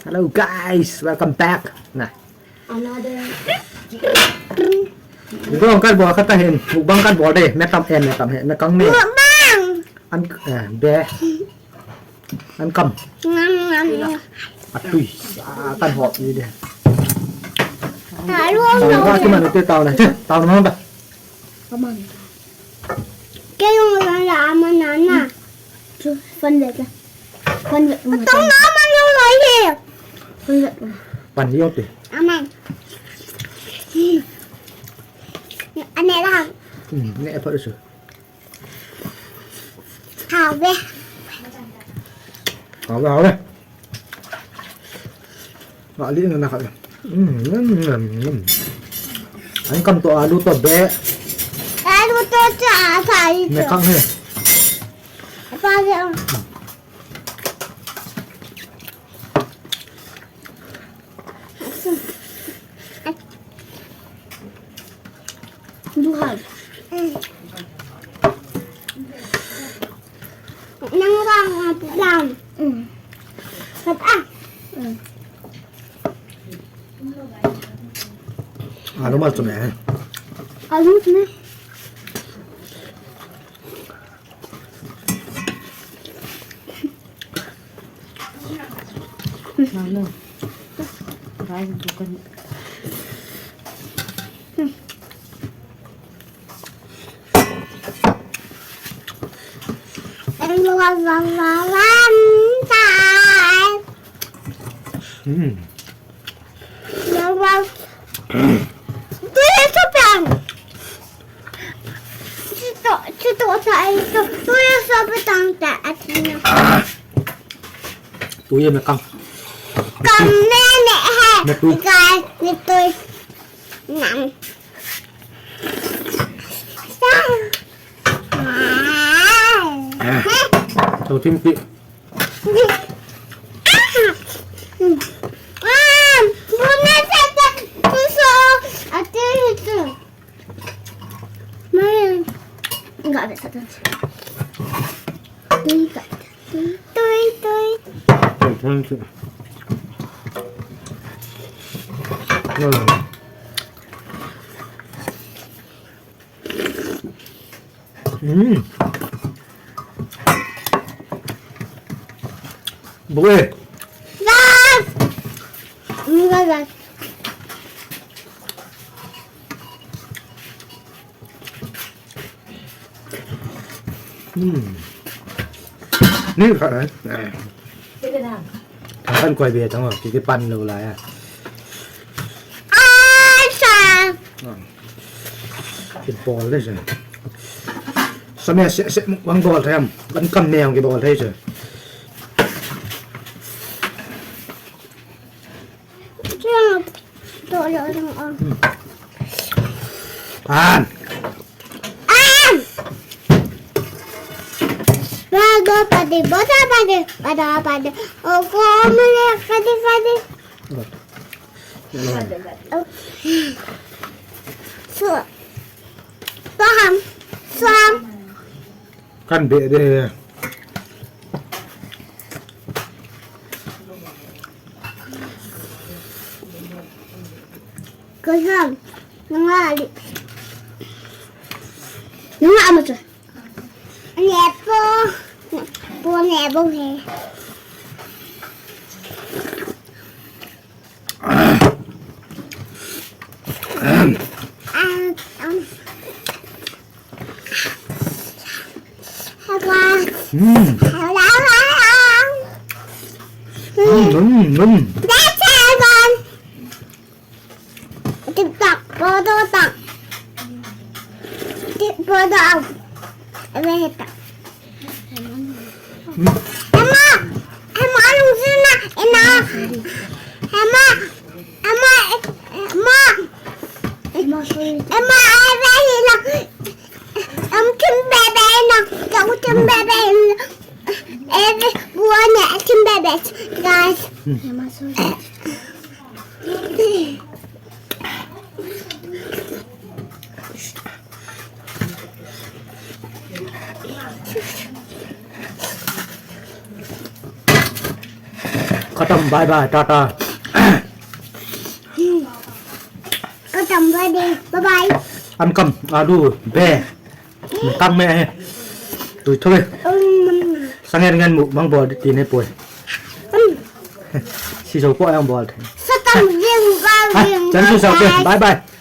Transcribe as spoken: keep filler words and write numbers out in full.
Hello guys, welcome back. Nah. Another. Video kan bol khat ahin, mukbang kan bol de, metam en, metam he, mekang ne. Mukbang. An, eh, be. An kam. Ngam, ngam, ngam. Atui, sa kan hop ni de. Tao na te, tao na te, tao na ba. Kaman. Kei jong la la ama nana. Chu, fan le ta. Fan le. Tong na ama jong loi he. Fan le. Pan yo te. Ama. Ane la. Hmm, ne pa su. Hao ve. Hao ve, hao ve. Ngah lih na khat. Mm, mm, mm, mm. An kam to alu to be. Alu to cha a cha i to. Mekang he. Apa dia? Bukan. Nang rang, nang rang. Hmm. Khat ah. Hmm. Alu mal tu me. Alu tu me. Nang no. Guys, bukan. Hmm. Tui sopi tang ta atina. Tui mekang. Kam ne ne he. Me tui. Guys, me tui. Nam. Ah. Tau tim pi. Tui, tui, tui. Mm. Bue. Gas. Gas. Hmm. Ni kha. Kan koi be tang ki pan lo la ya. Ai sa. Ki bol le sa. Sa me se se mukbang bol thei am. Kan kam me ki bol thei sa. An. An. Bada padi, bada padi, bada padi. O ko mule kadi kadi. So. Paham. Sam. Kan be de. Ko ham. Nunga li. Nunga ama cha. Ne po. Po ne bo he. Mm. Mm, mm, mm. Tik tak, foto tak. Tik foto tak. Ebe tak. Emma, Emma, anung sina, ina. Emma, Emma, Emma. Emma, ebe hina. Em, tim bebe ina. Kau tim bebe ina. Ebe, buana, tim bebe. Guys. Khatam, bye bye, tata. Khatam, bye bye. Bye bye. An kam, alu, be. Tang me he. Tui thoi. Um. Sangen ngen mu, mang bol, ti ne poi. Um. Si zo po ang bol. Satam, ring, bye, ah, ring, chan su sa, bye bye. Bye bye.